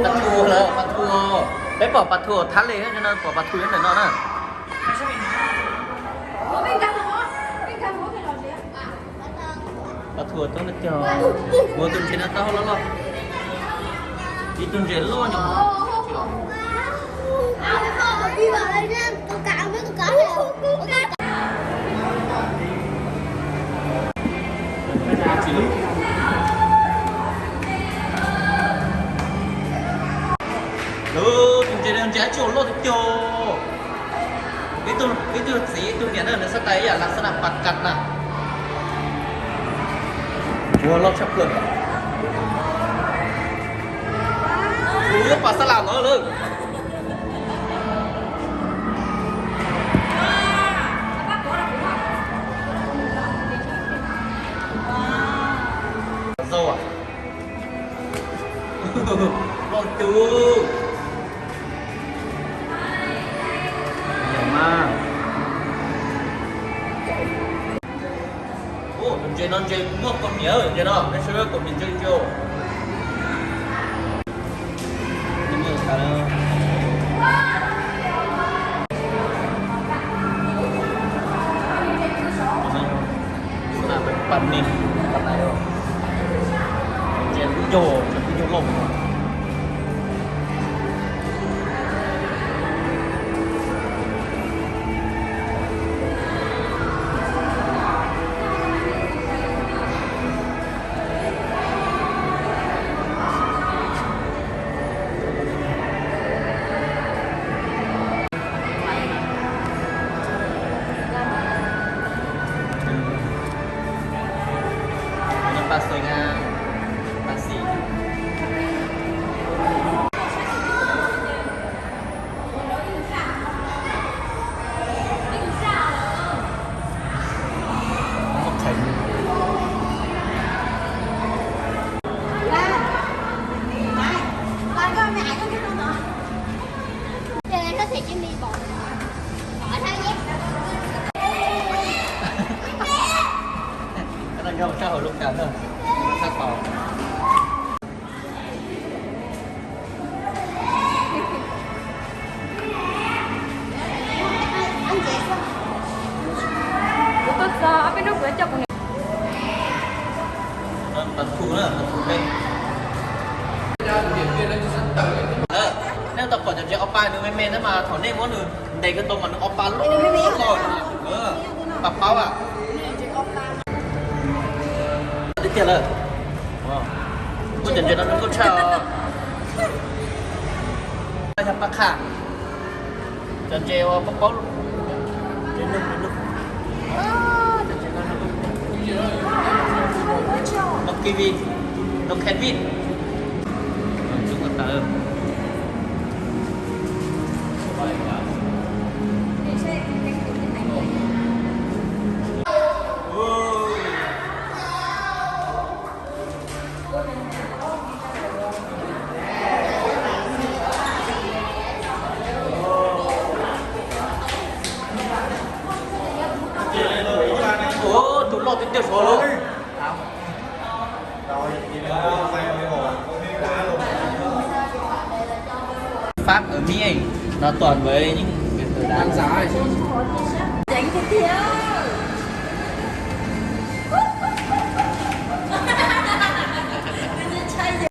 Pas thu lawm, pas thu. Peb pom pas thu thab li no, pom pas thu nyob ntawm no na. Pas thu tau tiag, muaj tus ntses no tau loj loj. Ib tug ntses loj nyob. Tus ntses no ntses dab tsi loj tiag tiag. Ib tug txiv ib tug niam na, nws xab tais ib yam las xab nas pas kas na. Ua loj tshaj plaws. Tus yuav pas xab las no lawm. Zau a. Loj tus. Tus ntses no ntses muaj kaus hniav ntses no, peb saib kaus hniav ntse ntse. Pas ni, ntses kuj yog, ntses kuj yog loj. Pas xis, pas xis. Các bạn ra một xã hội luôn cả thôi. Các bạn. Kuv tuaj txog ob peb hnub kuv coj kuv niam. Pas thu na, pas thu peb. Nej tau pom cov ntses ob pa nws me me na mas thaum nej muab nws ntes kawg tau mas nws ob pa loj loj. Pas paub a. Tiag tiag lawm. Muab cov ntses no nws nkauj tshaj os. Yog pas qha. Cov ntses uas paub paub. No kiwi, no khais vij. Tub ko taw. Tus loj tiag tiag saud. Pháp ở Mỹ ấy, nó toàn với những cái từ đáng giá ấy. Cenk tiag tiag.